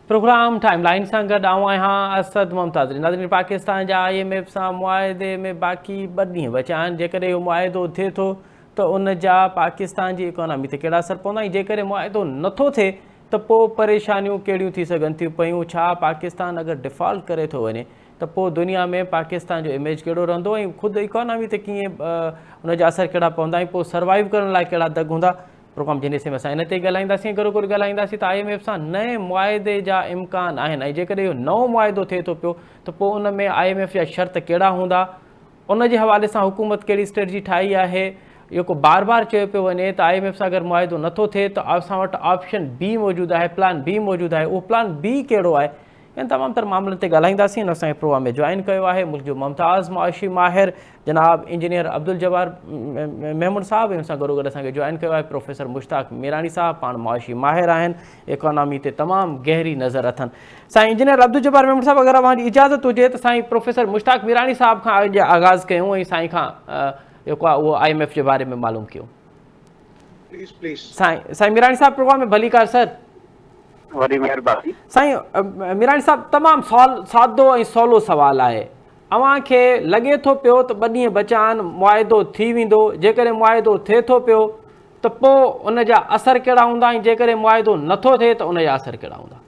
Programme time line سان گڏ آئون آهيان اسد ممتاز علي. ناظرين پاڪستان جا I M F سان معاهدي ۾ باقي ٻه ڏينهن بچيا آهن، جيڪڏهن اهو معاهدو ٿئي ٿو ته ان جا پاڪستان جي اڪانامي تي ڪهڙا اثر پوندا ۽ جيڪڏهن معاهدو نٿو ٿئي ته پوء پريشانيون ڪهڙيون ٿي سگهن ٿيون پيون، ڇا پاڪستان اگر ڊيفالٽ ڪري ٿو وڃي ته پوء دنيا ۾ پاڪستان جو اميج ڪهڙو رهندو ۽ خود اڪانامي تي ڪيئن ان جا اثر ڪهڙا پوندا ۽ پوء سروائيو ڪرڻ لاء ڪهڙا دڳ هوندا. پروگرام جي حصي ۾ اسان ان تي ڳالهائينداسين ۽ گڏوگڏ ڳالهائينداسين ته I M F سان نئين معاهدي جا امڪان آهن ۽ جيڪڏهن اهو نئون معاهدو ٿئي ٿو پيو ته پوء ان ۾ I M F جا شرط ڪهڙا هوندا، ان جي حوالي سان حڪومت ڪهڙي اسٽريٽجي ٺاهي آهي. اهو ڪو بار بار چيو پيو وڃي ته I M F سان اگر معاهدو نٿو ٿئي ته اسان وٽ آپشن بي موجود آهي، پلان بي موجود آهي، اهو پلان بي ڪهڙو آهي؟ ان تمام تر معاملن تي ڳالهائينداسين. اسان کي پروگرام ۾ جوائن ڪيو آهي ملڪ جو ممتاز معاشي ماهر جناب انجنيئر عبدالجبار ميمڻ صاحب ۽ ان سان گڏوگڏ اسان کي جوائن ڪيو آهي پروفيسر مشتاق ميراڻي صاحب، پاڻ معاشي ماهر آهن، اڪانامي تي تمام گهري نظر اٿن. سائين انجنيئر عبدالجبار ميمڻ صاحب اگر اوهان جي اجازت هجي ته سائين پروفيسر مشتاق ميراڻي صاحب کان اڄ آغاز ڪيون ۽ سائين کان جيڪو آهي اهو I M F جي باري ۾ معلوم ڪيون. Please please. سائين سائين ميراڻي صاحب پروگرام ۾ ڀليڪار سر. وڏي مهرباني. سائين ميراڻي صاحب تمام سادو ۽ سولو سوال آهي اوهان کي لڳي ٿو پيو ته ٻه ڏينهن بچا آهن معاهدو ٿي ويندو جيڪڏهن معاهدو ٿئي ٿو پيو ته پوء ان جا اثر ڪهڙا هوندا ۽ جيڪڏهن معاهدو نٿو ٿئي ته ان جا اثر ڪهڙا هوندا؟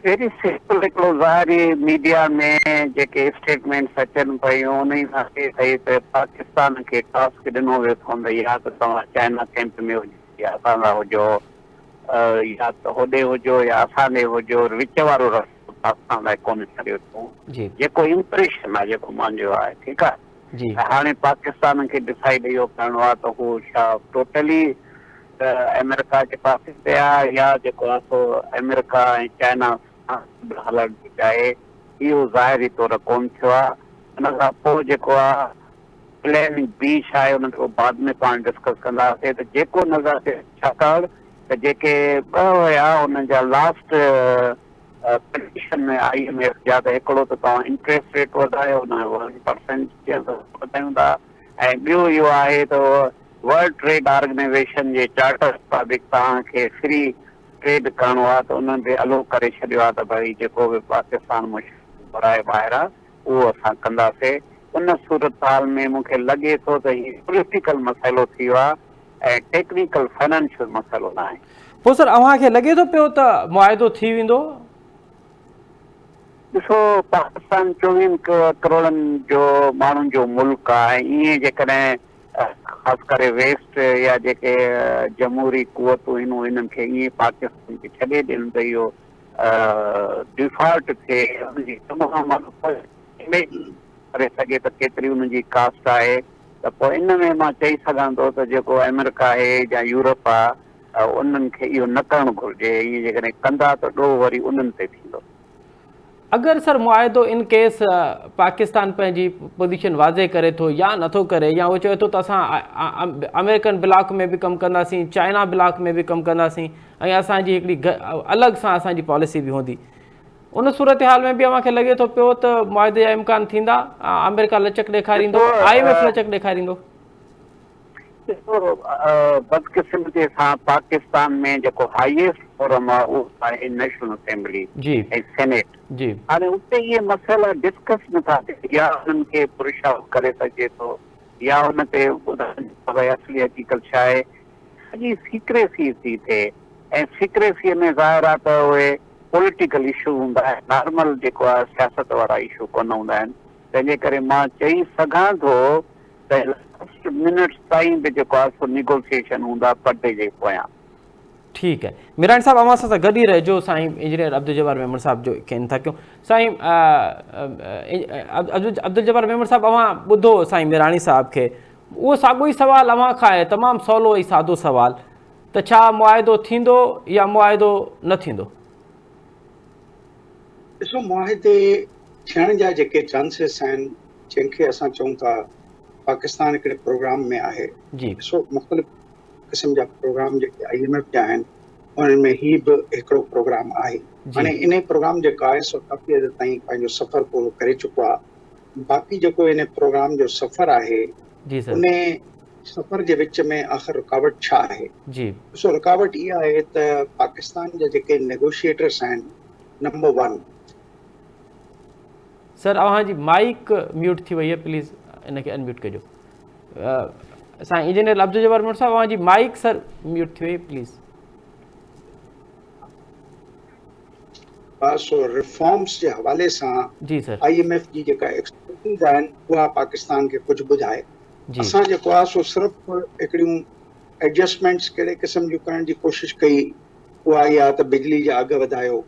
ويري سمپل هڪڙو ظاهري ميڊيا ۾ جيڪي اسٽيٽمينٽس اچن پيون انهي سان ٿئي ٿئي ته پاڪستان کي ٽاسڪ ڏنو ويو ٿوندي يا ته توهان چائنا ڪيمپ ۾ هجو يا اسان سان هجو يا ته هوڏي هجو يا اسان ڏي هجو وچ وارو رستو پاڪستان لاء ڪونه ڇڏيو اٿئون جيڪو امپريشن آهي جيڪو منهنجو آهي ٺيڪ آهي ته هاڻي پاڪستان کي ڊسائيڊ اهو ڪرڻو آهي ته هو ڇا ٽوٽلي آمريڪا جي پاسي تي آهي يا جيڪو آهي سو آمريڪا ۽ چائنا سان گڏ هلڻ ٿو چاهي اهو ظاهري طور ڪونه ٿيو آهي ان کان پوء جيڪو آهي پلان بي ڇا آهي ان تي بعد ۾ پاڻ ڊسڪس ڪنداسين ته جيڪو نظر اچي ڇاڪاڻ ته جيڪي ٻه هيا انهن جا last condition ۾ I M F جا ته هڪڙو ته توهان انٽريسٽ ريٽ وڌايو ان ون پرسنٽ وڌايون ٿا ۽ ٻيو اهو آهي ته ورلڊ ٽريڊ آرگنائيزيشن جي چارٽر مطابق توهان کي فري ٽريڊ ڪرڻو آهي ته انهن به الو ڪري ڇڏيو آهي ته ڀئي جيڪو به پاڪستان مان شيون گهرائي ٻاهران اهو اسان ڪنداسين. ان صورتحال ۾ مون کي لڳي ٿو ته هي پوليٽيڪل مسئلو ٿي ويو آهي ۽ ٽيڪنيڪل فنانشل مسئلو ناهي. پوء سر اوهان کي لڳي ٿو پيو ته معاهدو ٿي ويندو؟ ڏسو پاڪستان چوويهن ڪروڙن جو ماڻهن جو ملڪ آهي ۽ ائين جيڪڏهن خاص ڪري ويسٽ يا جيڪي جمهوري قوتون هن انهن کي ائين پاڪستان کي ڇڏي ڏين ته اهو ڊيفالٽ ٿئي ان جي تمام اميج ڪري سگهي ته ڪيتري ان جي ڪاسٽ آهي ته پوء ان ۾ مان چئي سگهان ٿو ته جيڪو آمريڪا آهي يا يورپ آهي انهن کي اهو نه ڪرڻ گهرجي ائين جيڪڏهن ڪندا ته ڏوهه وري انهن تي ٿيندو. اگر سر معاهدو ان ڪيس پاڪستان پنهنجي پوزيشن واضح ڪري ٿو يا نٿو ڪري يا هو چوي ٿو ته اسان آمريڪن بلاڪ ۾ به ڪم ڪنداسين چائنا بلاڪ ۾ به ڪم ڪنداسين ۽ اسان جي هڪڙي الڳ سان اسان جي پاليسي به هوندي ان صورتحال ۾ به اوهان کي لڳي ٿو پيو ته معاهدي جا امڪان ٿيندا آمريڪا لچڪ ڏيکاريندو I M F لچڪ ڏيکاريندو. ڏسو بدقسمتي سان پاڪستان ۾ جيڪو هائيسٽ فورم آهي اهو آهي نيشنل اسيمبلي ۽ سينيٽ هاڻي اتي اهي مسئلا ڊسڪس نه ٿا ٿين يا انهن کي برش آئوٽ ڪري سگهجي ٿو يا ان تي ٻڌائجي ٿو ڀائي اصلي حقيقت ڇا آهي سڄي سيڪريسي ٿي ٿئي ۽ سيڪريسي ۾ ظاهر آهي ته اهي پوليٽيڪل اشو هوندا آهن نارمل جيڪو آهي سياست وارا اشو ڪونه هوندا آهن تنهن جي ڪري مان چئي سگهان ٿو ته لاسٽ منٽس تائين به جيڪو آهي سو نيگوسيئيشن هوندا پردي جي پويان. ٺيڪ آهي ميراڻي صاحب اوهان سان گڏ ئي رهجو سائين انجنيئر عبدالجبار ميمڻ صاحب جو ڪين ٿا ڪيون سائين عبدالجبار ميمڻ صاحب اوهان ٻڌو سائين ميراڻي صاحب کي اهو ساڳو ئي سوال اوهان کان آهي تمام سولو ۽ سادو سوال ته ڇا معاهدو ٿيندو يا معاهدو نه ٿيندو؟ ڏسو معاهدي ٿيڻ جا جيڪي چانسز آهن جنهن کي اسان چئون ٿا پاڪستان هڪڙي پروگرام ۾ آهي ڏسو مختلف قسم جا پروگرام جيڪي I M F جا آهن انهن ۾ هي به هڪڙو پروگرام آهي هاڻي ان پروگرام جيڪو آهي سو ڪافي حد تائين پنهنجو سفر پورو ڪري چڪو آهي باقي جيڪو ان پروگرام جو سفر آهي ان سفر جي وچ ۾ آخر رڪاوٽ ڇا آهي؟ جي. ڏسو رڪاوٽ اها آهي ته پاڪستان جا جيڪي نيگوشيئيٽرس آهن نمبر ون. سر اوهان جي مائيڪ ميوٽ ٿي وئي آهي پليز ان کي ان ميوٽ ڪجو. سائين انجنيئر عبدالجبار ميمڻ صاحب اوهان جي مائيڪ سر ميوٽ ٿي وئي پليز. سو ريفارمز جي حوالي سان جي سر I M F جي جيڪا ايڪسپرٽيز آهن اها پاڪستان کي ڪجهه ٻڌائي. اسان جيڪو آهي سو صرف هڪڙيون ايڊجسٽمينٽس ڪهڙي قسم جون ڪرڻ جي ڪوشش ڪئي اها اها ته بجلي جا اگهه وڌايو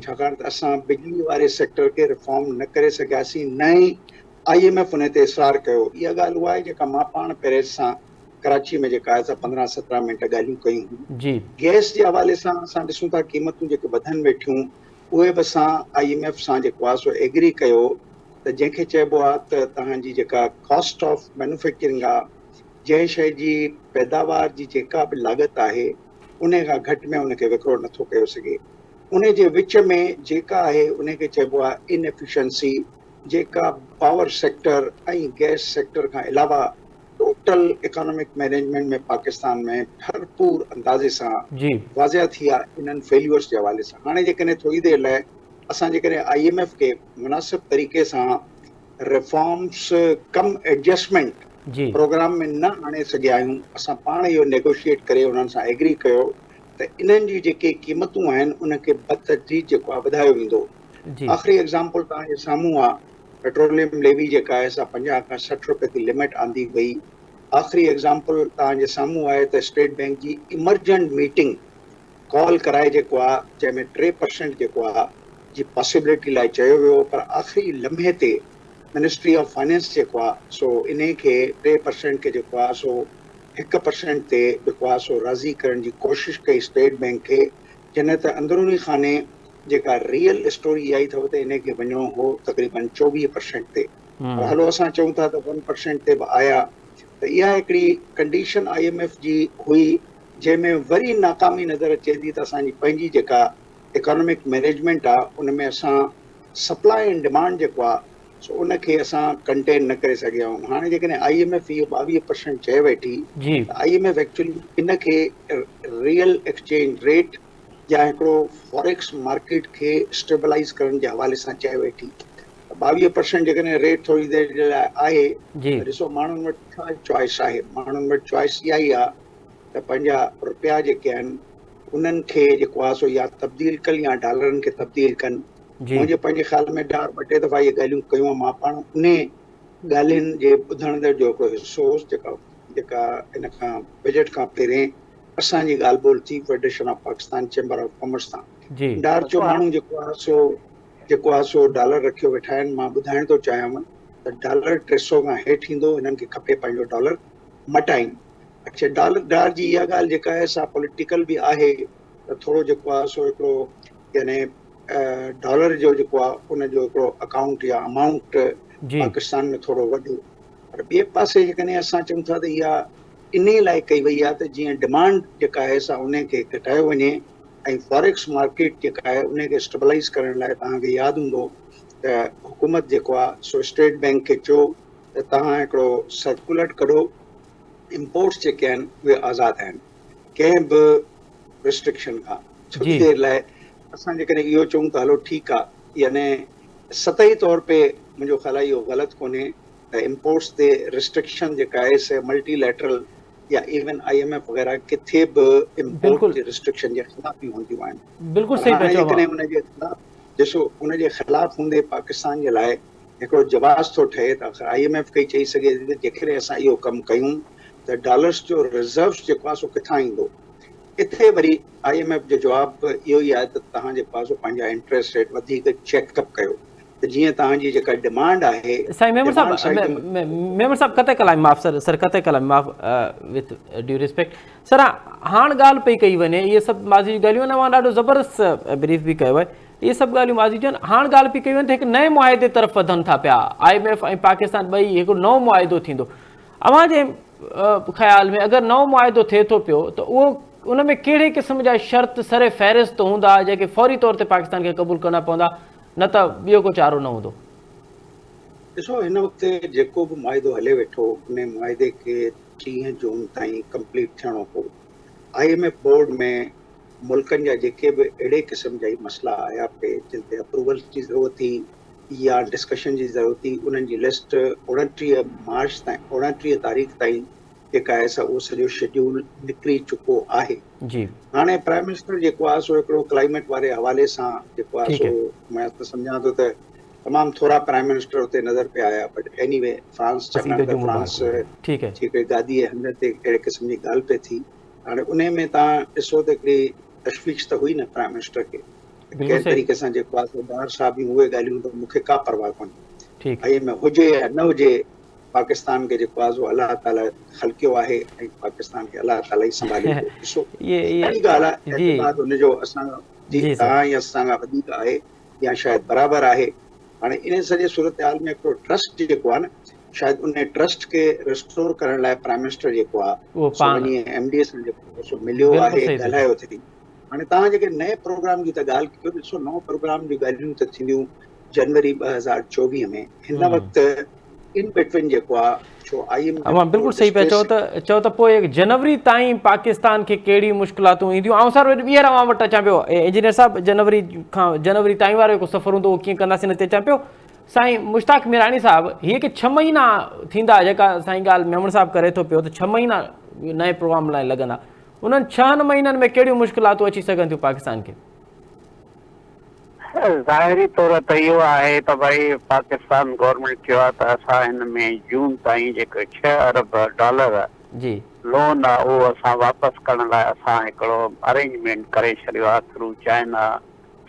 ڇاڪاڻ ته اسان بجلي واري سيڪٽر کي ريفارم نه ڪري سگهياسين نه ئي I M F ان تي اصرار ڪيو. اها ڳالهه اها آهي جيڪا مان پاڻ پيريز سان ڪراچي ۾ جيڪا آهي سا 15 17 منٽ ڳالهيون ڪيون هيون. گئس جي حوالي سان اسان ڏسون ٿا قيمتون جيڪي وڌن ويٺيون اهي به اسان I M F سان جيڪو آهي سو ايگري ڪيو ته جنهن کي چئبو آهي ته توهان جي جيڪا ڪاسٽ آف مينوفيڪچرنگ آهي جنهن شيء جي پيداوار جي جيڪا به لاڳت آهي انهي کان گهٽ ۾ ان کي وڪرو نٿو ڪيو سگهي انهي جي وچ ۾ جيڪا آهي انهي کي چئبو آهي ان ايفيشنسي جيڪا پاور سيڪٽر ۽ گئس سيڪٽر کان علاوه ٽوٽل اڪانامڪ مئنيجمينٽ ۾ پاڪستان ۾ ڀرپور اندازي سان واضح ٿي آهي انهن فيليورس جي حوالي سان هاڻي جيڪڏهن ٿوري دير لاء اسان جيڪڏهن I M F کي مناسب طريقي سان ريفارمز ڪم ايڊجسٽمينٽ پروگرام ۾ نه آڻي سگهيا آهيون اسان پاڻ اهو نيگوشيئيٽ ڪري انهن سان ايگري ڪيو ته انهن جي جيڪي قيمتون آهن ان کي بتدريج جيڪو آهي وڌايو ويندو آخري ايگزامپل توهان جي سامهون آهي پيٽروليم ليوي جيڪا آهي سا 50 کان 60 روپيه تي لمٽ آندي وئي آخري ايگزامپل توهان جي سامهون آهي ته اسٽيٽ بينڪ جي ايمرجنٽ ميٽنگ ڪال ڪرائي جيڪو آهي جنهن ۾ 3% جيڪو آهي جي پاسيبلٽي لاء چيو ويو پر آخري لمحي تي منسٽري آف فائنانس جيڪو آ سو انهي کي 3% کي جيڪو آ سو 1% تي جيڪو آ سو راضي ڪرڻ جي ڪوشش ڪئي اسٽيٽ بينڪ کي جڏهن ته اندروني خاني جيڪا ريئل اسٽوري اها ئي اٿو ته انهي کي وڃڻو هو تقريبن 24% تي پر هلو اسان چئون ٿا ته 1% تي به آيا ته اها هڪڙي ڪنڊيشن I M F جي هئي جنهن ۾ وري ناڪامي نظر اچي ٿي ته اسان جي پنهنجي جيڪا اڪانامڪ مئنيجمينٽ آ ان ۾ اسان سپلاء ۽ ڊمانڊ جيڪو آ سو ان کي اسان ڪنٽين نه ڪري سگهيا آهيون هاڻي جيڪڏهن I M F اهو 22% چئي ويٺي ته I M F actually ان کي ريئل ايڪسچينج ريٽ يا هڪڙو فاريڪس مارڪيٽ کي اسٽيبلائز ڪرڻ جي حوالي سان چئي ويٺي ته 22% جيڪڏهن ريٽ ٿوري دير جي لاء آهي ته ڏسو ماڻهن وٽ ڇا چوائس آهي ماڻهن وٽ چوائس اها ئي آ ته پنهنجا رپيا جيڪي آهن انهن کي جيڪو آ سو يا تبديل ڪن يا ڊالرن کي تبديل ڪن. منهنجي پنهنجي خيال ۾ ڊار ٻه ٽي دفعا اهي ڳالهيون ڪيون مان پاڻ انهي ڳالهين جي ٻڌڻندڙ جو هڪڙو حصو هوس جيڪا جيڪا ان کان بجيٽ کان پهرين اسان جي ڳالهه ٻولهه ٿي federation of Pakistan chamber of commerce سان ڊار چيو ماڻهو جيڪو آ سو جيڪو آ سو ڊالر رکيو ويٺا آهن مان ٻڌائڻ ٿو چاهيان ته ڊالر 300 کان هيٺ ايندو هنن کي کپي پنهنجو ڊالر مٽائين اڇا ڊالر ڊار جي اها ڳالهه جيڪا آهي سا پوليٽيڪل به آهي ته ٿورو جيڪو آهي سو هڪڙو يعني ڊالر جو جيڪو آهي ان جو هڪڙو اڪائونٽ يا امائونٽ پاڪستان ۾ ٿورو وڌي پر ٻئي پاسي جيڪڏهن اسان چئون ٿا ته اها انهي لاء ڪئي وئي آهي ته جيئن ڊمانڊ جيڪا آهي سا ان کي گهٽايو وڃي ۽ فاريڪس مارڪيٽ جيڪا آهي ان کي اسٽيبلائز ڪرڻ لاء توهان کي ياد هوندو ته حڪومت جيڪو آهي سو اسٽيٽ بينڪ کي چيو ته توهان هڪڙو سرڪولر ڪڍو امپورٽس جيڪي آهن اهي آزاد آهن ڪنهن به ريسٽرڪشن کان ٿوري دير لاء اسان جيڪڏهن اهو چئون ته هلو ٺيڪ آهي يعني سطحي طور پي منهنجو خيال آهي اهو غلط ڪونهي ته امپورٽس تي ريسٽرڪشن جيڪا آهي سي ملٽي ليٽرل يا ايون I M F وغيره ڪٿي به امپورٽ جي ريسٽرڪشن جي خلاف ئي هونديون آهن بلڪل صحيح پيا چئو جيڪڏهن ان جي خلاف ڏسو ان جي خلاف هوندي پاڪستان جي لاء هڪڙو جواز ٿو ٺهي ته آخر I M F کي ئي چئي سگهي ٿي ته جيڪڏهن اسان اهو ڪم ڪيون ته ڊالرس جو ريزروز جيڪو آهي سو ڪٿان ايندو؟ اتي وري I M F جو جواب به اهو ئي آهي ته توهان جيڪو آهي سو پنهنجا انٽريسٽ ريٽ وڌيڪ چيڪ اپ ڪيو ته جيئن توهان جي جيڪا ڊمانڊ آهي سائين ميمڻ صاحب ميمڻ صاحب قطع ڪلام معاف سر سر قطع ڪلام معاف وٿ ڊيو ريسپيڪٽ سر هاڻ ڳالهه پئي ڪئي وڃي اهي سڀ ماضي جون ڳالهيون آهن اوهان ڏاڍو زبردست بريف به ڪيو آهي اهي سڀ ڳالهيون ماضي جون آهن، هاڻ ڳالهه پئي ڪئي وڃي ته هڪ نئين معاهدي طرف وڌن ٿا پيا، I M F ۽ Pakistan ٻئي هڪ نئون معاهدو ٿيندو، اوهان جي خيال ۾ اگر نئون معاهدو ٿئي ٿو پيو ته اهو ان ۾ ڪهڙي قسم جا شرط سر فهرست هوندا جيڪي فوري طور تي پاڪستان کي قبول ڪرڻا پوندا نه ته ٻيو ڪو چارو نه هوندو؟ ڏسو هن وقت جيڪو به معاهدو هلي ويٺو ان معاهدي کي 30 جون تائين ڪمپليٽ ٿيڻو هو. I M F board ۾ ملڪن جا جيڪي به اهڙي قسم جا ئي مسئلا آيا پئي جن تي اپروولز جي ضرورت ٿي يا ڊسڪشن جي ضرورت ٿي انهن جي لسٽ 29 مارچ تائين 29 تاريخ تائين جيڪا آهي سا اهو سڄو شيڊيول نڪري چڪو آهي. جي. هاڻي پرائم منسٽر جيڪو آهي سو هڪڙو ڪلائميٽ واري حوالي سان جيڪو آهي ٺيڪ سو آهي. مان ته سمجهان ٿو ته تمام ٿورا پرائم منسٽر اتي نظر پيا آيا بٽ ايني وي فرانس بس ڇاڪاڻ عيد ته جون فرانس مبارڪون هجن. ٺيڪ آهي. جي هڪڙي گاديء جي هنڌ تي اهڙي قسم جي ڳالهه پئي ٿي هاڻي انهي ۾ توهان ڏسو ته هڪڙي تشويش ته هئي نه پرائم منسٽر کي ته بلڪل ڪنهن صحيح. طريقي سان جيڪو آهي سو ڊار صاحب جون اهي ڳالهيون ته مون کي ڪا پرواهه ڪونهي ٺيڪ. I M F هجي يا نه هجي پاڪستان کي جيڪو آهي سو الله تعالي خلقيو آهي ۽ پاڪستان کي الله تعالي ئي سنڀاليندو ڏسو اهي اهي اهڙي ڳالهه آهي جي اعتماد ان جو اسان جي جي سر. توهان ۽ اسان کان وڌيڪ آهي يا شايد برابر آهي هاڻي انهي سڄي صورتحال ۾ هڪڙو ٽرسٽ جيڪو آهي نه شايد انهي ٽرسٽ کي ريسٽور ڪرڻ لاء پرائم منسٽر جيڪو آهي اهو سو پاڻ وڃي ايم ڊي سان جيڪو سو مليو بلڪل آهي صحيح ٿا چئو. ڳالهايو اٿئي هاڻي توهان جيڪي نئين پروگرام جي ته ڳالهه ڪيو ڏسو نئون پروگرام جون ڳالهيون ته ٿينديون جنوري 2024 ۾ هن وقت ان بٽوين جيڪو آ ڇو I M اوهان بلڪل صحيح پيا چئو ته چئو ته پوء جنوري تائين پاڪستان کي ڪهڙي مشڪلاتون اينديون آئون سر ٻيهر اوهان وٽ اچان پيو انجنيئر صاحب جنوري کان جنوري تائين وارو جيڪو سفر هوندو اهو ڪيئن ڪنداسين هتي اچان پيو سائين مشتاق ميراڻي صاحب هي ڪي 6 مهينا ٿيندا جيڪا سائين ڳالهه ميمڻ صاحب ڪري ٿو پيو ته 6 مهينا نئين پروگرام لاء لڳندا انهن 6 مهينن ۾ ڪهڙيون مشڪلاتون اچي سگهن ٿيون پاڪستان کي؟ ظاهري طور ته اهو آهي ته ڀائي پاڪستان گورنمينٽ چيو آهي ته اسان هن ۾ جون تائين جيڪو ڇهه ارب ڊالر جي. لون آهي اهو اسان واپس ڪرڻ لاء اسان هڪڙو ارينجمينٽ ڪري ڇڏيو آهي ٿرو چائنا،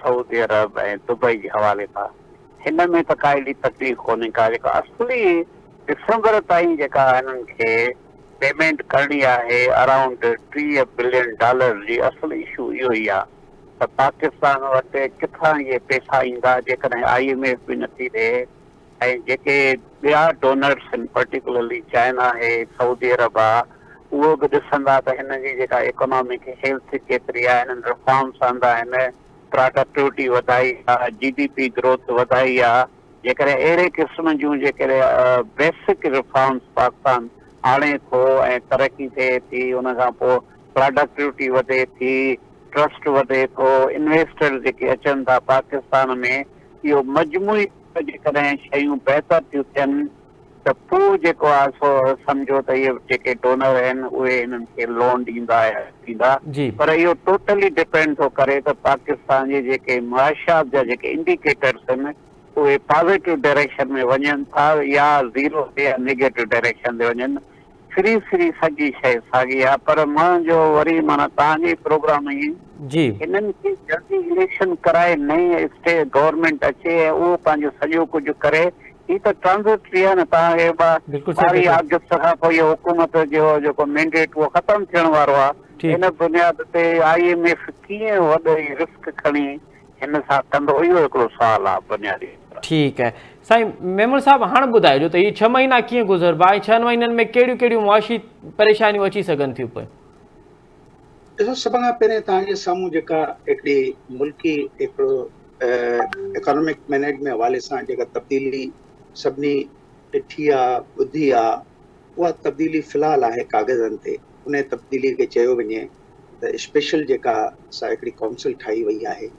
سعودي عرب ۽ دبئي جي حوالي سان. هن ۾ ته ڪا ايڏي تڪليف ڪونهي ڪا جيڪا اصلي ڊسمبر تائين جيڪا هنن کي پيمينٽ ڪرڻي آهي ارائونڊ 30 بلين ڊالر جي اصل اشو اهو ئي آهي. ته پاڪستان وٽ ڪٿان اهي پئسا ايندا جيڪڏهن I M F به نٿي ڏئي ۽ جيڪي ٻيا ڊونرس آهن پرٽيڪولرلي چائنا آهي سعودي عرب آ اهو به ڏسندا ته هنن جي جيڪا ايڪانامڪ هيلٿ ڪيتري آ هنن رفارمس آندا آهن پراڊڪٽوٽي وڌائي آ جي ڊي پي گروٿ وڌائي آ جيڪڏهن اهڙي قسم جون جيڪڏهن بيسڪ رفارمس پاڪستان آڻي ٿو ۽ ترقي ٿئي ٿي ان کان پوء پراڊڪٽوٽي وڌي ٿي ٽرسٽ وڌي ٿو، انويسٽرز جيڪي اچن ٿا پاڪستان ۾ اهو مجموعي طور جيڪڏهن شيون بهتر ٿيون ٿين ته پوء جيڪو آهي سو سمجهو ته اهي جيڪي ڊونر آهن اهي هنن کي لون ڏيندا يا نه ڏيندا جي. پر اهو ٽوٽلي ڊپينڊ ٿو ڪري ته پاڪستان جي جيڪي معاشيات جا جيڪي انڊيڪيٽرس آهن اهي پازيٽو ڊائريڪشن ۾ وڃن ٿا يا زيرو تي يا نيگيٽو ڊائريڪشن تي وڃن سري سري سڄي شيء ساڳي آ پر منهنجو وري معنيٰ توهان جي پروگرام ائين جي. هنن کي جلدي اليڪشن ڪرائي نئين اسٽيٽ گورنمينٽ اچي ۽ اهو پنهنجو سڄو ڪجهه ڪري هي ته ٽرانزٽري آ نه توهان کي بلڪل صحيح پيا 22 چئو. آگسٽ کان پوء اهو حڪومت جو جيڪو مينڊيٽ اهو ختم ٿيڻ وارو آ ٺيڪ. ان بنياد تي I M F ڪيئن وڏي رسڪ کڻي هن سان ڪندو اهو هڪڙو سوال آ بنيادي طرح. ٺيڪ آهي سائين ميمڻ صاحب هاڻ ٻڌائجو ته هي ڇهه مهينا ڪيئن گذربا ۽ ڇهن مهينن ۾ ڪهڙيون ڪهڙيون معاشي پريشانيون اچي سگهن ٿيون پيون. ڏسو سڀ کان پهرين توهان جي سامهون جيڪا هڪڙي ملڪي هڪڙو اڪانومڪ مينيجمينٽ حوالي سان جيڪا تبديلي سڀني ڏٺي آ ٻڌي آ اها تبديلي في الحال آهي ڪاغذن تي انهي تبديلي کي چيو وڃي ته اسپيشل جيڪا سا هڪڙي ڪائونسل ٺاهي وئي آهي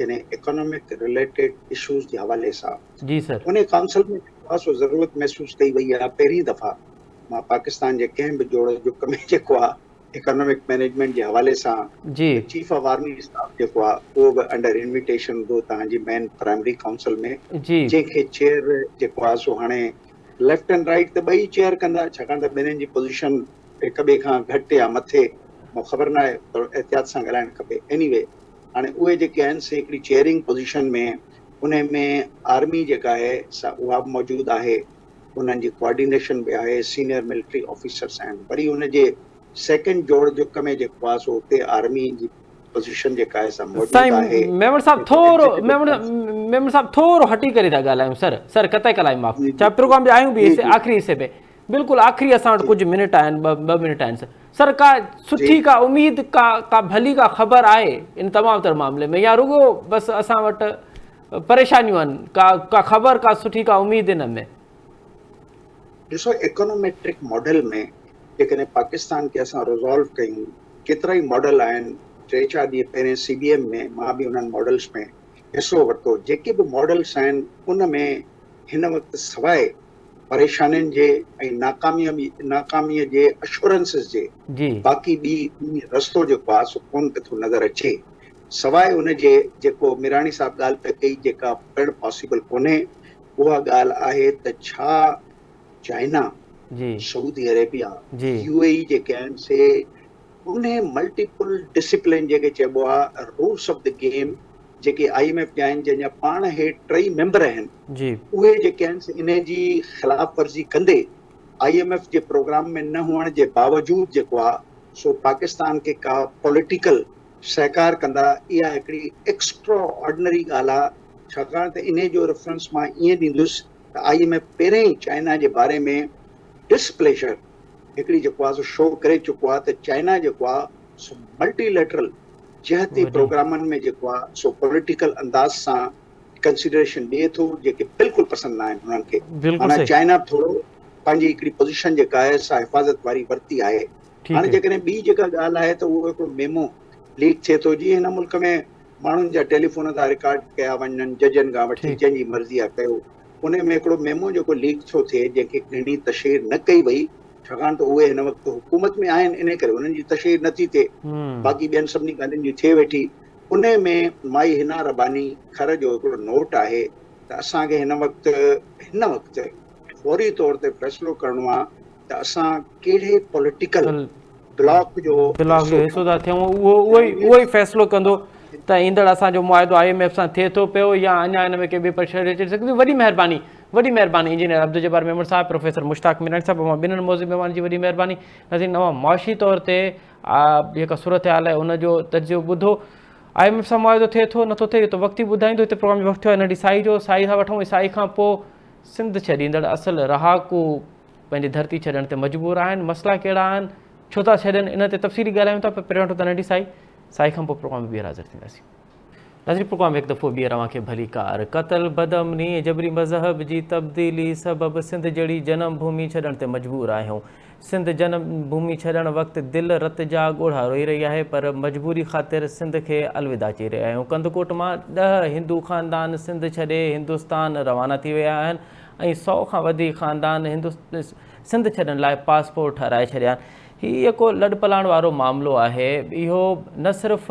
يعني اڪانامڪ رليٽيڊ اشوز جي حوالي سان جي سر. انهي ڪائونسل ۾ جيڪو آهي سو ضرورت محسوس ڪئي وئي آهي پهرين دفعا مان پاڪستان جي ڪنهن به جوڙ جڪ ۾ جيڪو آهي اڪانامڪ مينيجمينٽ جي حوالي سان جي. ته چيف آف آرمي اسٽاف جيڪو آهي اهو به انڊر انويٽيشن هوندو توهان جي مين پرائمري ڪائونسل ۾ جي. جنهن کي چيئر جيڪو آهي سو هاڻي ليفٽ اينڊ رائيٽ ته ٻئي چيئر ڪندا ڇاڪاڻ ته ٻنهين جي پوزيشن هڪ ٻئي کان گهٽ يا مٿي مون خبر ناهي ٿورو احتياط سان ڳالهائڻ کپي ايني وي هاڻي اهي جيڪي آهن سي هڪڙي چيئرنگ پوزيشن ۾ انهي ۾ آرمي جيڪا آهي سا اها به موجود آهي انهن جي ڪوآرڊينيشن به آهي سينئر ملٽري آفيسرس آهن وري ان جي سيڪنڊ جوڙ جڪ ۾ جيڪو آهي سو اتي آرمي جي پوزيشن جيڪا آهي سا موجود سائين آهي ميمڻ صاحب جيڪو ٿورو ايگزيڪيوٽو ميمڻ ڪائونسل ميمڻ صاحب ٿورو هٽي ڪري ٿا ڳالهايون سر سر قطع ڪلام معاف جي چا جي پروگرام جي آهيون به جي حصي جي آخري حصي ۾ بلڪل آخري اسان وٽ جي ڪجهه منٽ آهن ٻه ٻه منٽ آهن سر سر ڪا جي سٺي ڪا اميد ڪا ڪا ڀلي ڪا خبر آهي ان تمام تر معاملي ۾ يا رڳو بس اسان وٽ پريشانيون آهن ڪا ڪا خبر ڪا سٺي ڪا اميد ان ۾. ڏسو ايڪانوميٽرڪ ماڊل ۾ جيڪڏهن پاڪستان کي اسان ريزالو ڪيون، ڪيترائي ماڊل آهن، ٽي چار ڏينهن پهرين سي بي ايم ۾ مان به انهن ماڊلز ۾ حصو ورتو، جيڪي به ماڊلز آهن ان ۾ هن وقت سواء پريشانين جي ۽ ناڪاميء جي اشورنسز جي باقي ٻي رستو جيڪو آهي سو ڪونه پيو ٿو نظر اچي. سواء ان جي جيڪو ميراڻي صاحب ڳالهه پئي ڪئي جيڪا پڻ پاسيبل ڪونهي اها ڳالهه آهي ته ڇا چائنا، سعودي عربيا، يو اي اي جيڪي آهن سي انهي ملٽيپل ڊسيپلين جنهن کي چئبو آهي رولس آف the game جيڪي I M F جا آهن جنهن جا پاڻ هي ٽئي ميمبر آهن اهي جيڪي آهن سي انهي جي خلاف ورزي ڪندي I M F جي پروگرام ۾ نه هئڻ جي باوجود جيڪو آهي سو پاڪستان کي ڪا پوليٽيڪل سهڪار ڪندا اها هڪڙي ايڪسٽرا آرڊنري ڳالهه آهي ڇاڪاڻ ته انهي جو ريفرنس مان ائين ڏيندس ته I M F پهرين ئي چائنا جي باري ۾ ڊس پليزر هڪڙي جيڪو آهي سو شو ڪري چڪو آهي ته چائنا جيڪو آهي سو ملٽي ليٽرل جهتي پروگرامن ۾ جيڪو آهي سو پوليٽيڪل انداز سان ڪنسيڊريشن ڏئي ٿو جيڪي بلڪل پسند نه آهن انهن کي معنيٰ چائنا به ٿورو پنهنجي هڪڙي پوزيشن جيڪا آهي سا حفاظت واري ورتي آهي هاڻي جيڪڏهن ٻي جيڪا ڳالهه آهي ته اهو هڪڙو ميمو ليڪ ٿئي ٿو جيئن هن ملڪ ۾ ماڻهن جا ٽيليفون ٿا رڪارڊ ڪيا وڃن ججن کان وٺي جنهن جي مرضي آهي ڪيو ان ۾ هڪڙو ميمو جيڪو ليڪ ٿو ٿئي جنهن کي گهڻي تشهير نه ڪئي وئي ڇاڪاڻ ته اهي هن وقت حڪومت ۾ آهن ان ڪري انهن جي تشهير نه ٿي ٿئي باقي ٻين سڀني ڳالهين جي ٿئي ويٺي ان ۾ مائي حنا رباني کر جو هڪڙو نوٽ آهي ته اسان کي هن وقت هن وقت فوري طور تي فيصلو ڪرڻو آهي ته اسان ڪهڙي پوليٽيڪل بلاڪ جو بلاڪ جو حصو ٿا ٿيون اهو اهو ئي اهو ئي فيصلو ڪندو ته ايندڙ اسان جو معاهدو I M F سان ٿئي ٿو پيو يا اڃا ان ۾ ڪي ٻي پريشر اچي سگهي ٿي وڏي مهرباني وڏي مهرباني انجنيئر عبدالجبار ميمڻ صاحب پروفيسر مشتاق ميراڻي صاحب اوهان ٻنهن موضوع مهمان جي وڏي مهرباني ناظرين اوهان معاشي طور تي جيڪا صورتحال آهي ان جو تجزيو ٻڌو I M F سان معاهدو ٿئي ٿو نٿو ٿئي اهو ته وقت ئي ٻڌائيندو هتي پروگرام جو وقت ٿيو آهي ننڍي سائي جو سائي سان وٺون سائي کان پوء سنڌ ڇڏيندڙ اصل رهاڪو پنهنجي ڌرتي ڇڏڻ تي مجبور آهن، مسئلا ڪهڙا آهن، ڇو ٿا ڇڏين، انهن تي تفصيلي ڳالهايون ٿا پر پهريون وٺون ٿا ننڍي سائي، سائي کان پوء پروگرام ۾ ٻيهر حاضر ٿينداسين. ناظرين پروگرام ۾ هڪ دفعو ٻيهر اوهان کي ڀليڪار. قتل، بدامني ۽ جبري مذهب جي تبديلي سبب سنڌ جهڙي جنم ڀومي ڇڏڻ تي مجبور آهيون. سنڌ جنم ڀومي ڇڏڻ وقت دل رت جا ڳوڙها روئي رهي آهي پر مجبوري خاطر سنڌ کي الوداع چئي رهيا آهيون. ڪنڌڪوٽ مان ڏهه هندو خاندان سنڌ ڇڏي هندستان روانا ٿي ويا آهن. ۽ سئو کان وڌيڪ خاندان سنڌ ڇڏڻ لاء پاسپورٽ ٺهرائي ڇڏيا آهن. هي يڪو لڏپلاڻ وارو معاملو آهي. اهو نه صرف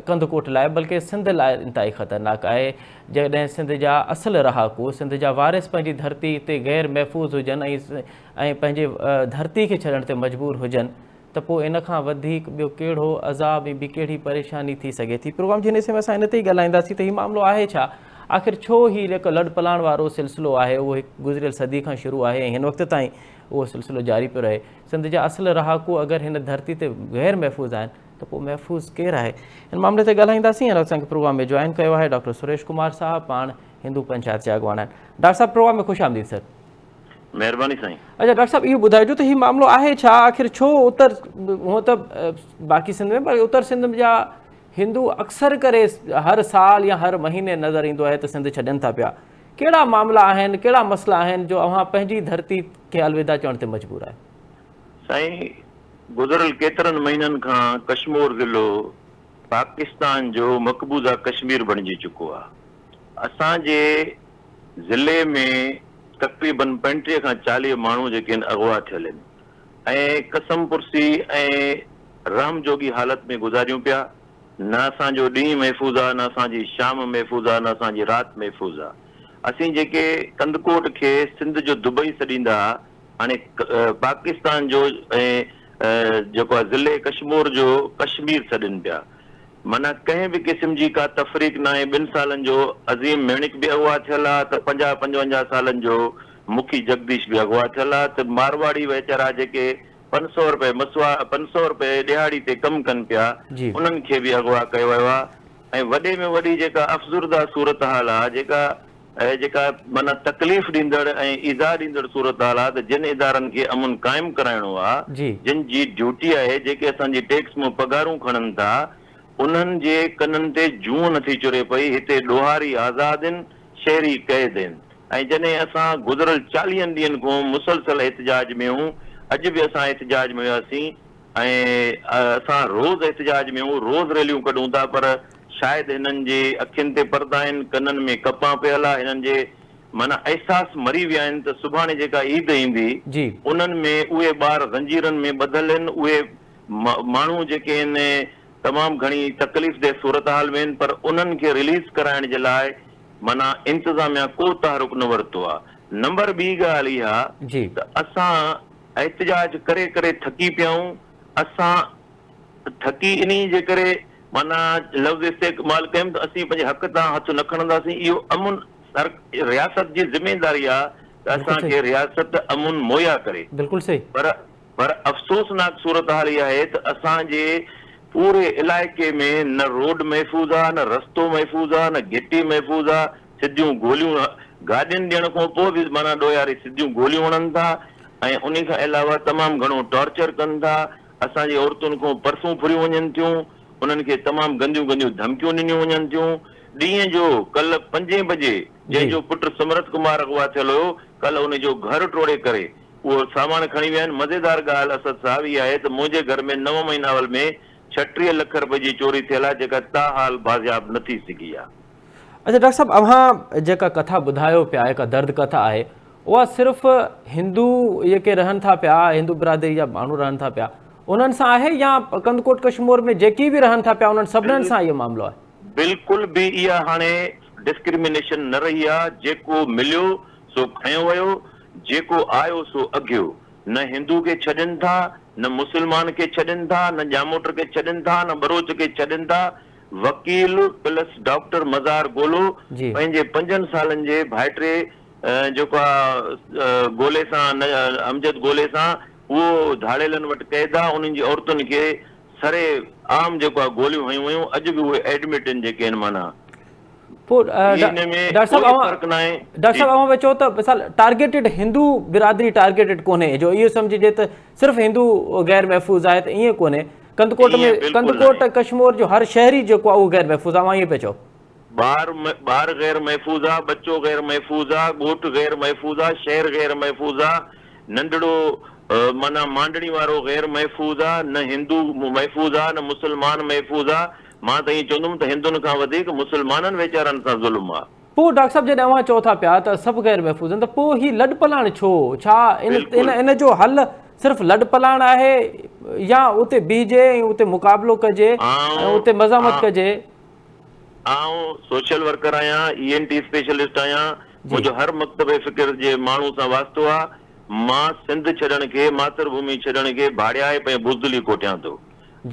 ڪنڌڪوٽ لاء بلڪه سنڌ لاء انتهائي خطرناڪ آهي. جڏهن سنڌ جا اصل رهاڪو، سنڌ جا وارث پنهنجي ڌرتي تي غير محفوظ هجن ۽ پنهنجي ڌرتي کي ڇڏڻ تي مجبور هجن ته پوء ان کان وڌيڪ ٻيو ڪهڙو عذاب ۽ ٻي ڪهڙي پريشاني ٿي سگهي ٿي. پروگرام جي هن حصي ۾ اسان ان تي ئي ڳالهائينداسين ته هي معاملو آهي ڇا؟ آخر ڇو هي جيڪو لڏپلاڻ وارو سلسلو آهي اهو هڪ گذريل صدي کان شروع آهي ۽ هن وقت تائين اهو سلسلو جاري پيو رهي. سنڌ جا اصل رهاڪو اگر هن ڌرتي تي غير محفوظ آهن ته پوء محفوظ ڪير آهي؟ هن معاملي تي ڳالهائينداسين. هن وقت اسان کي پروگرام ۾ جوائن ڪيو آهي ڊاڪٽر سريش ڪمار صاحب پاڻ هندو پنچائت جا اڳواڻ آهن. ڊاڪٽر صاحب پروگرام ۾ خوش آمديد سر. مهرباني سائين. اچا ڊاڪٽر صاحب اهو ٻڌائجو ته هي معاملو آهي ڇا آخر ڇو اتر هونء ته باقي سنڌ ۾ پر اتر سنڌ جا هندو اڪثر ڪري هر سال يا هر مهيني نظر ايندو آهي ته سنڌ ڇڏين ٿا پيا ڪهڙا معاملا آهن ڪهڙا مسئلا آهن جو اوهان پنهنجي ڌرتي کي الوداع چوڻ تي مجبور آهيو. سائين گذريل ڪيترن مهينن کان ڪشمور ضلعو پاڪستان جو مقبوضه ڪشمير بڻجي چڪو آهي اسان جي ضلعي ۾ تقريبن 35 کان 40 ماڻهو جيڪي آهن اغوا ٿيل آهن ۽ قسم پرسي ۽ رحم جوڳي حالت ۾ گذاريون پيا نه اسان جو ڏينهن محفوظ آ نه اسان جي شام محفوظ آ نه اسان جي رات محفوظ آ اسين جيڪي ڪنڌڪوٽ کي سنڌ جو دبئي سڏيندا ها هاڻي پاڪستان جو ۽ جيڪو آ ضلعي ڪشمور جو ڪشمير سڏين پيا معنيٰ ڪنهن به قسم جي ڪا تفريق ناهي، ٻن سالن جو عظيم ميڻڪ به اغوا ٿيل آ ته پنجاهه پنجونجاهه سالن جو مکي جگديش به اغوا ٿيل آ ته مارواڙي ويچارا جيڪي 500 رپئي مسوا 500 رپئي ڏهاڙي تي ڪم ڪن پيا انهن کي به اغوا ڪيو ويو آ ۽ وڏي ۾ وڏي جيڪا افزرده صورتحال آ جيڪا اهي جيڪا معنيٰ تڪليف ڏيندڙ ۽ ايذاء ڏيندڙ صورتحال آ ته جن ادارن کي امن قائم ڪرائڻو آ، جن جي ڊيوٽي آهي، جيڪي اسان جي ٽيڪس مون پگهارون کڻن ٿا، انهن جي ڪنن تي جونء نٿي چري پئي، هتي ڏوهاري آزاد هن، شهري قيد هن ۽ جڏهن اسان گذريل چاليهن ڏينهن کون مسلسل احتجاج ۾ هون اڄ به اسان احتجاج ۾ هياسين ۽ اسان روز احتجاج ۾ آهيون، روز ريليون ڪڍون ٿا پر شايد هنن جي اکين تي پردا آهن، ڪنن ۾ ڪپان پيل آ، هنن جي معنيٰ احساس مري ويا آهن ته سڀاڻي جيڪا عيد ايندي انهن ۾ اهي ٻار زنجيرن ۾ ٻڌل آهن، اهي ماڻهو جيڪي آهن تمام گهڻي تڪليف ده صورتحال ۾ آهن پر انهن کي رليز ڪرائڻ جي لاء معنيٰ انتظاميا ڪو تحرڪ نه ورتو آ. نمبر ٻي ڳالهه اها ته اسان احتجاج ڪري ڪري ٿڪي پيا آهيون، اسان ٿڪي انهي جي ڪري معنيٰ لفظ استعمال ڪيم ته اسين پنهنجي حق تان هٿ نه کڻنداسين، اهو امن سر رياست جي ذميداري آ ته اسان کي رياست امن مهيا ڪري بلڪل صحيح. پر پر افسوسناڪ صورتحال اها آهي ته اسان جي پوري علائقي ۾ نه روڊ محفوظ آ نه رستو محفوظ آ نه گهٽي محفوظ آ سڌيون گوليون گاڏين ڏيڻ کان پوء به معنيٰ ڏوهاري سڌيون گوليون هڻن ٿا ۽ انهي کان علاوه تمام گهڻو ٽارچر ڪن ٿا اسان جي عورتن کان پرسون ڦريون وڃن ٿيون، انهن کي تمام گنديون گنديون ڌمڪيون ڏنيون وڃن ٿيون. ڏينهن جو ڪلهه پنجين بجي جنهن جو پٽ سمرت ڪمار اغوا ٿيل هيو، ڪلهه ان جو گهر ٽوڙي ڪري اهو سامان کڻي ويا آهن. مزيدار ڳالهه اسد صاحب اها آهي ته منهنجي گهر ۾ نو مهينا اول ۾ 36 لک رپئي جي چوري ٿيل آهي جيڪا تاحال بازياب نه ٿي سگهي آهي. اڇا ڊاڪٽر صاحب اوهان جيڪا ڪٿا ٻڌايو پيا جيڪا درد ڪٿا آهي اها صرف هندو جيڪي رهن ٿا پيا هندو برادري جا ماڻهو رهن ٿا پيا انهن سان آهي يا ڪنڌڪوٽ ڪشمور ۾ جيڪي به رهن ٿا پيا انهن سڀنن سان اهو معاملو آهي؟ بلڪل به اها هاڻي ڊسڪرمينيشن نه رهي آ جيڪو مليو سو کنيو ويو جيڪو آيو سو اگهيو نه هندو کي ڇڏين ٿا نه مسلمان کي ڇڏين ٿا نه ڄاموٽ کي ڇڏين ٿا نه ٻروچ کي ڇڏين ٿا وڪيل پلس ڊاڪٽر مزار گولو پنهنجي پنجن سالن جي ڀائٽي جيڪو آ گولي سان امجد گولي سان اهو ڌاڙيلن وٽ قيد آ انهن جي عورتن کي سري عام جيڪو آ گوليون هنيون ويون اڄ به اهي ايڊمٽ آهن جيڪي آهن معنيٰ پوء ڊاڪٽر صاحب اوهان ڊاڪٽر صاحب اوهان پيا چئو ته مثال ٽارگيٽيڊ هندو برادري ٽارگيٽيڊ ڪونهي جو اهو سمجهجي ته صرف هندو غير محفوظ آهي ته ائين ڪونهي ڪنڌڪوٽ ۾ ڪنڌڪوٽ ڪشمور جو هر شهري جيڪو آهي اهو غير محفوظ آهي اوهان ائين پيا چئو. ٻار ٻار غير محفوظ آ، ٻچو غير محفوظ آ، ڳوٺ غير محفوظ آ، شهر غير محفوظ آ، ننڍڙو معنيٰ مانڊڻي وارو غير محفوظ آ، نه هندو محفوظ آ نه مسلمان محفوظ آ، مان ته ائين چوندم ته هندن کان وڌيڪ مسلمانن ويچارن سان ظلم آ. پوء ڊاڪٽر صاحب جڏهن اوهان چئو ٿا پيا ته سڀ غير محفوظ آهن ته پوء هي لڏپلاڻ ڇو؟ ڇا ان ان جو حل صرف لڏپلاڻ آهي يا اتي بيهجي ۽ اتي مقابلو ڪجي ۽ اتي مزاحمت ڪجي؟ آئون سوشل ورڪر آهيان، اي اين ٽي اسپيشلسٽ آهيان، منهنجو هر مڪتبه فڪر جي ماڻهو سان واسطو آ، مان سنڌ ڇڏڻ کي، ماتر ڀومي ڇڏڻ کي ڀاڙيائپ ۽ بزدلي ڪوٺيان ٿو.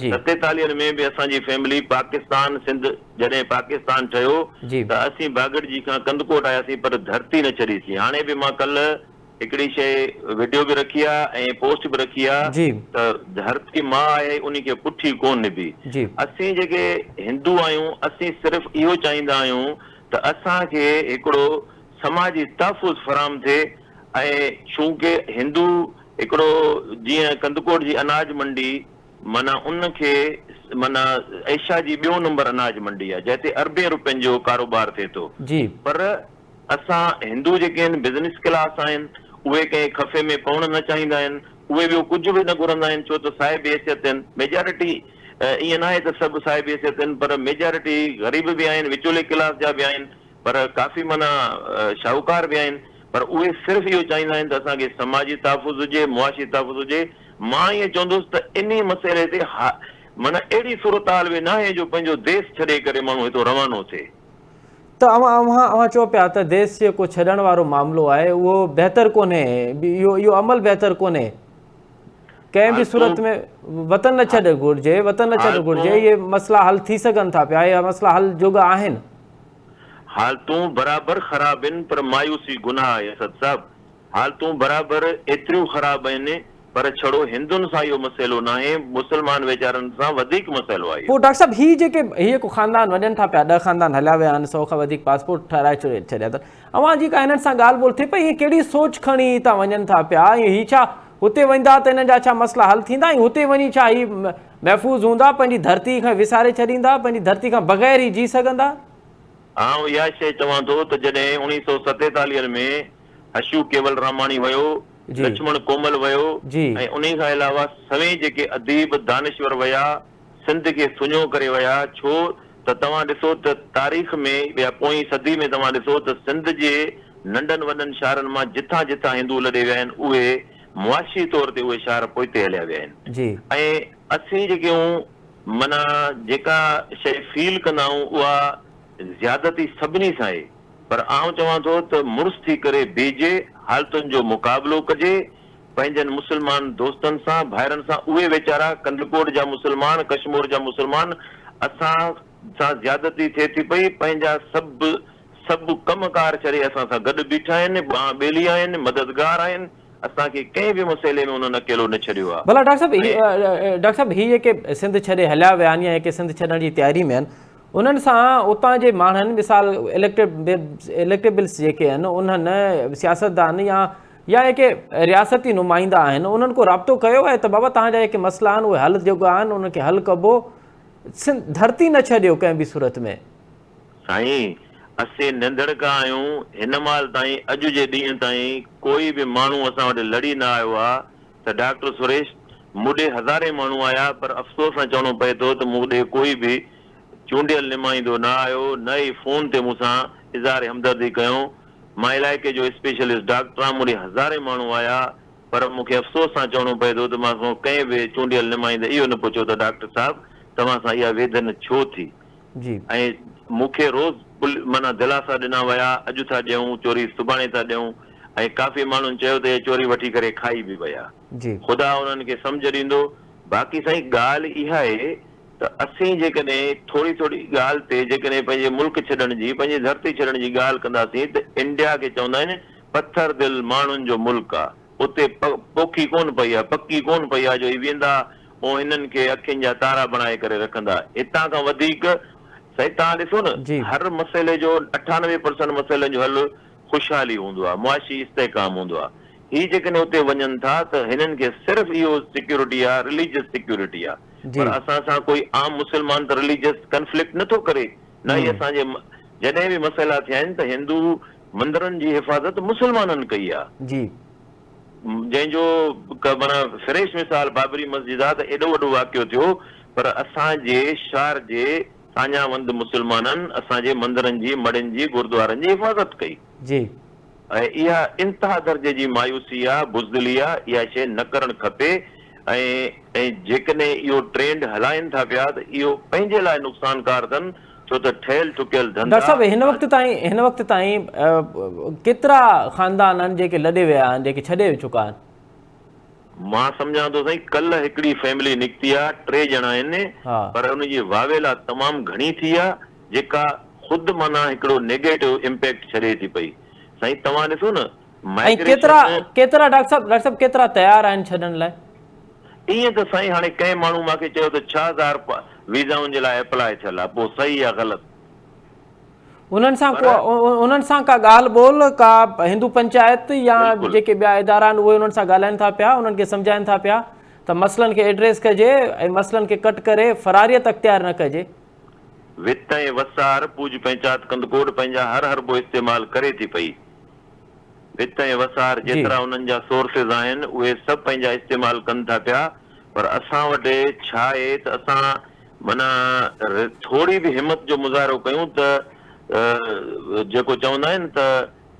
ستيتاليهن ۾ به اسان جي فيملي پاڪستان سنڌ جڏهن پاڪستان ٺهيو ته اسين باگڙجي کان ڪنڌڪوٽ آياسين پر ڌرتي نه ڇڏيسين، هاڻي به مان ڪلهه هڪڙي شيء وڊيو به رکي آ ۽ پوسٽ به رکي آ ته ڌرتي ماء آهي انهي کي پٺي ڪون ڏبي. اسين جيڪي هندو آهيون اسين صرف اهو چاهيندا آهيون ته اسان کي هڪڙو سماجي تحفظ فراهم ٿئي ۽ چونڪه هندو هڪڙو جيئن ڪنڌڪوٽ جي اناج منڊي معنيٰ ان کي معنيٰ ايشيا جي ٻيو نمبر اناج منڊي آ جنهن تي اربين روپين جو ڪاروبار ٿئي ٿو پر اسان هندو جيڪي آهن بزنس ڪلاس آهن اهي ڪنهن خفي ۾ پوڻ نه چاهيندا آهن اهي ٻيو ڪجهه به نه گهرندا آهن ڇو ته صاحب حيثيت آهن ميجارٽي ائين ناهي ته سڀ صاحب حيثيت آهن پر ميجارٽي غريب به آهن وچولي ڪلاس جا به آهن پر ڪافي معنيٰ شاهوڪار به آهن پر اهي صرف اهو چاهيندا آهن ته اسان کي سماجي تحفظ هجي معاشي تحفظ هجي مان ائين چوندس ته انهي مسئلي تي معنيٰ اهڙي صورتحال به ناهي جو پنهنجو ديس ڇڏي ڪري ماڻهو هتو روانو ٿئي. ته اوهان اوهان اوهان چئو پيا ته ديس جيڪو ڇڏڻ وارو معاملو آهي اهو بهتر ڪونهي اهو اهو عمل بهتر ڪونهي ڪنهن به صورت ۾ وطن نه ڇڏ گهرجي وطن نه ڇڏ گهرجي اهي مسئلا حل ٿي سگهن ٿا پيا اهي مسئلا حل جوڳا آهن. حالتون برابر خراب آهن پر مايوسي گناهه آهي اسد صاحب حالتون برابر ايتريون خراب آهن پر ڇڙو هندن سان اهو مسئلو ناهي مسلمان ويچارن سان وڌيڪ مسئلو آهي پوء اهو. ڊاڪٽر صاحب هي جيڪي هي جيڪو خاندان وڃن ٿا پيا ڏهه خاندان هليا ويا آهن سئو کان وڌيڪ پاسپورٽ ٺهرائي ڇڏي ڇڏيا اٿن اوهان جي ڪا هنن سان ڳالهه ٻولهه ٿئي پئي هي ڪهڙي سوچ کڻي هتان وڃن ٿا پيا ۽ هي ڇا هتي ويندا ته هنن جا ڇا مسئلا حل ٿيندا ۽ هتي وڃي ڇا هي محفوظ هوندا پنهنجي ڌرتي کان وساري ڇڏيندا پنهنجي ڌرتي کان بغير هي جي سگهندا. آئون اها شيء چوان ٿو ته جڏهن اوڻيهه سئو ستيتاليهن ۾ حشو ڪيولراماڻي ويو. لڇمڻ ڪومل ويو ۽ انهي کان علاوه سوين جيڪي اديب دانشور ويا سنڌ کي سڃو ڪري ويا ڇو ته توهان ڏسو ته تاريخ ۾ يا پوئين صدي ۾ توهان ڏسو ته سنڌ جي ننڍن وڏن شهرن مان جتان جتان هندو لڏي ويا آهن اهي معاشي طور تي اهي شهر پوئتي هليا ويا آهن ۽ اسين جيڪي آهيون معنيٰ جيڪا شيء فيل ڪندا آهيون اها زيادتي سڀني سان آهي پر آئون چوان ٿو ته مڙس ٿي ڪري بيهجي، حالتن جو مقابلو ڪجي، پنهنجن مسلمان دوستن سان، ڀائرن سان، اهي ويچارا ڪنڌڪوٽ جا مسلمان، ڪشمور جا مسلمان اسان سان زيادتي ٿئي ٿي پئي، پنهنجا سڀ سڀ ڪم ڪار ڇڏي اسان سان گڏ بيٺا آهن، ٻانهن ٻيلي آهن، مددگار آهن، اسان کي ڪنهن به مسئلي ۾ انهن اڪيلو نه ڇڏيو آهي. ڀلا ڊاڪٽر صاحب هي ڊاڪٽر صاحب هي جيڪي سنڌ ڇڏي هليا ويا آهن يا جيڪي سنڌ ڇڏڻ جي تياري ۾ آهن انهن سان اتان جي ماڻهن مثال اليڪٽيبلس جيڪي آهن انهن سياستدان يا يا جيڪي رياستي نمائندا آهن انهن ڪو رابطو ڪيو آهي ته بابا توهان جا جيڪي مسئلا آهن اهي حل جوڳا آهن انهن کي حل ڪبو سنڌ ڌرتي نه ڇڏيو ڪنهن به صورت ۾. سائين اسين ننڌڻڪا آهيون هن مهل تائين اڄ جي ڏينهن تائين ڪوئي به ماڻهو اسان وٽ لڙي نه آيو آ ته ڊاڪٽر سريش مون ڏي هزارين ماڻهو آيا پر افسوس سان چوڻو پئي ٿو ته مون ڏي ڪوئي به چونڊيل نمائندو نه آيو نه ئي فون تي مون سان اظهار همدردي ڪيو. مان علائقي جو اسپيشلسٽ ڊاڪٽر آهيان مون ڏي هزارين ماڻهو آيا پر مون کي افسوس سان چوڻو پئي ٿو ته مان کان ڪنهن به چونڊيل نمائندي اهو نه پڇيو ته ڊاڪٽر صاحب توهان سان اها ويڌن ڇو ٿي ۽ مون کي روز معنيٰ دلاسا ڏنا ويا اڄ ٿا ڏيون چوري سڀاڻي ٿا ڏيون ۽ ڪافي ماڻهن چيو ته اها چوري وٺي ڪري کائي به ويا. خدا انهن کي سمجهه ڏيندو. باقي سائين ڳالهه اها آهي ته اسين جيڪڏهن ٿوري ٿوري ڳالهه تي جيڪڏهن پنهنجي ملڪ ڇڏڻ جي، پنهنجي ڌرتي ڇڏڻ جي ڳالهه ڪنداسين ته انڊيا کي چوندا آهن پٿر دل ماڻهن جو ملڪ آ، اتي پوکي ڪونه پئي آ، پڪي ڪونه پئي آ جو هي ويندا ۽ هنن کي اکين جا تارا بڻائي ڪري رکندا. هتان کان وڌيڪ سائين توهان ڏسو نه هر مسئلي جو 98 پرسنٽ مسئلن جو حل خوشحالي هوندو آ، معاشي استحڪام هوندو آ. هي جيڪڏهن اتي وڃن ٿا ته هنن کي صرف اهو سيڪيورٽي آ، رليجس سيڪيورٽي آ. پر اسان سان ڪوئي عام مسلمان ته رليجس ڪنفلڪٽ نه ٿو ڪري نه ئي اسان جي جڏهن به مسئلا ٿيا آهن ته هندو مندرن جي حفاظت مسلمانن ڪئي آ. جنهن جو معنيٰ فريش مثال بابري مسجد آ ته ايڏو وڏو واقعو ٿيو پر اسان جي شهر جي ساڃاهه وند مسلمانن اسان جي مندرن جي مڙهين جي گردوارن جي حفاظت ڪئي. ۽ اها انتها درجي جي مايوسي آ، بزدلي آ، اها شيء نه ڪرڻ کپي ۽ ۽ جيڪڏهن اهو ٽرينڊ هلائين ٿا پيا ته اهو پنهنجي لاء نقصانڪار اٿن ڇو ته ٺهيل ٺڪيل ڌنڌا ڊاڪٽر صاحب هن وقت تائين هن وقت تائين ڪيترا خاندان آهن جيڪي لڏي ويا آهن جيڪي ڇڏي چڪا آهن؟ مان سمجهان ٿو سائين ڪلهه هڪڙي فيملي نڪتي آ ٽي ڄڻا آهن پر ان جي واويلا تمام گهڻي ٿي آ جيڪا خود معنيٰ هڪڙو نيگيٽو امپيڪٽ ڇڏي ٿي پئي سائين توهان ڏسو نه ۽ ڪيترا ڪيترا ڊاڪٽر صاحب ڊاڪٽر صاحب ڪيترا تيار آهن ڇڏڻ لاء؟ ائين ته سائين هاڻي ڪنهن ماڻهو مان کي چيو ته 6000 ويزائن جي لاء اپلاء ٿيل آ پوء صحيح يا غلط. انهن سان ڪو انهن سان ڪا ڳالهه ٻولهه ڪا هندو پنچائت يا جيڪي ٻيا ادارا آهن اهي انهن سان ڳالهائن ٿا پيا انهن کي سمجهائن ٿا پيا ته مسئلن کي ايڊريس ڪجي ۽ مسئلن کي ڪٽ ڪري فراريت اختيار نه ڪجي. وت ۽ وسار پوڄ پنچات ڪنڌڪوٽ پنهنجا هر حربو استعمال ڪري ٿي پئي. وت ۽ وسار جيترا انهن جا سورسز آهن اهي سڀ پنهنجا استعمال ڪن ٿا پيا پر اسان وٽ ڇا آهي ته اسان معنيٰ ٿوري به همت جو مظاهرو ڪيون ته جيڪو چوندا آهن ته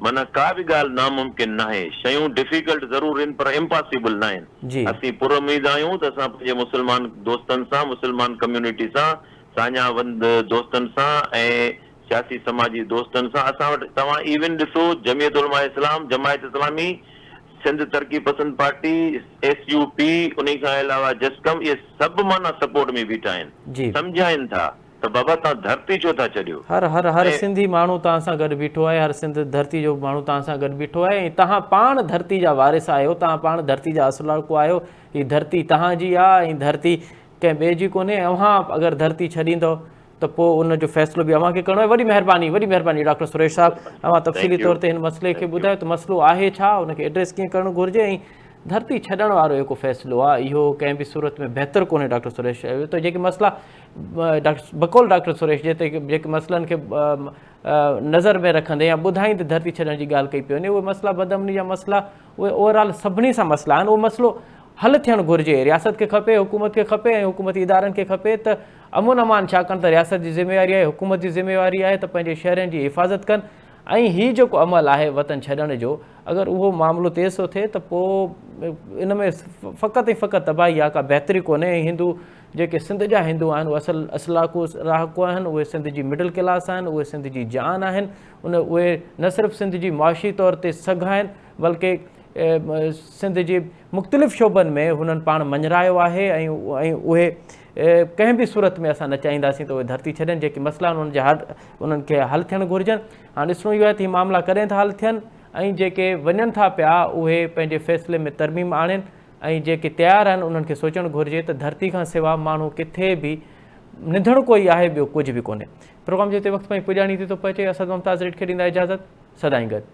معنيٰ ڪا به ڳالهه ناممڪن ناهي، شيون ڊفيڪلٽ ضرور آهن پر امپاسيبل ناهن. اسين پراميد آهيون ته اسان پنهنجي مسلمان دوستن سان، مسلمان ڪميونٽي سان، ساڃاهه وند دوستن سان ۽ سياسي سماجي دوستن سان اسان وٽ توهان ايون ڏسو جمعيت علماء اسلام، جماعت اسلامي، سنڌ ترقي پسند پارٽي، ايس يو پي، انهي کان علاوه جسقم اهي سڀ معنيٰ سپورٽ ۾ بيٺا آهن سمجهائين ٿا ته بابا توهان ڌرتي ڇو ٿا ڇڏيو. هر هر هر سنڌي ماڻهو توهان سان گڏ بيٺو آهي هر سنڌ ڌرتي جو ماڻهو توهان سان گڏ بيٺو آهي ۽ توهان پاڻ ڌرتي جا وارث آهيو توهان پاڻ ڌرتي جا اصلوڪو آهيو هي ڌرتي توهان جي آهي ۽ ڌرتي ڪنهن ٻئي جي ڪونهي اوهان اگر ڌرتي ڇڏيندؤ ته پوء ان جو فيصلو به اوهان کي ڪرڻو آهي وڏي مهرباني وڏي مهرباني ڊاڪٽر سريش صاحب اوهان تفصيلي طور تي هن مسئلي کي ٻڌايو ته مسئلو آهي ڇا ان کي ايڊريس ڪيئن ڪرڻ گهرجي ۽ ڌرتي ڇڏڻ وارو جيڪو فيصلو آهي اهو ڪنهن به صورت ۾ بهتر ڪونهي ڊاڪٽر سريش چيو ته جيڪي مسئلا ڊاڪٽر بقول ڊاڪٽر سريش جي ته جيڪي مسئلن کي نظر ۾ رکندي يا ٻڌائيندي ڌرتي ڇڏڻ جي ڳالهه ڪئي پئي وڃي. اهي مسئلا بدامني جا مسئلا اهي اوور آل سڀني سان مسئلا آهن. اهو مسئلو حل ٿيڻ گهرجي. رياست کي کپي، حڪومت کي کپي ۽ حڪومتي ادارن کي کپي ته امن امان ڇاڪاڻ ته رياست جي ذميواري آهي، حڪومت جي ذميواري آهي ته پنهنجي شهرين جي حفاظت ڪن ۽ هي جيڪو عمل آهي وطن ڇڏڻ جو اگر اهو معاملو تيز ٿو ٿئي ته پوء ان ۾ فقط ۽ فقط تباهي آهي ڪا بهتري ڪونهي ۽ هندو جيڪي سنڌ جا هندو آهن اهي اصل اصلاڪو رهاڪو آهن اهي سنڌ جي مڊل ڪلاس آهن اهي سنڌ جي جان آهن ان اهي نه صرف سنڌ جي معاشي طور تي سگهه آهن بلڪه سنڌ جي مختلف شعبن ۾ هنن پاڻ مڃرايو آهي ۽ اهي ڪنهن به صورت ۾ اسان نه چاهينداسين ته اهي ڌرتي ڇڏين جيڪي مسئلا آهن انهن جا حل انهن کي حل ٿيڻ گهرجن هاڻ ڏسڻو اهو آهي ته هي معاملا ڪڏهن ٿا حل ٿين ۽ جيڪي وڃن ٿا پيا اهي پنهنجي فيصلي ۾ ترميم آڻين ۽ جيڪي تيار آهن انهن کي سوچڻ گهرجي ته ڌرتي کان سوا ماڻهو ڪٿي به نڌڻڪو ئي آهي ٻيو ڪجهه به ڪونهي. پروگرام جي هتي وقت پنهنجي پڄاڻي تي ٿو پهچي اسد ممتاز ريڊ کي ڏيندا اجازت سدائين گڏ.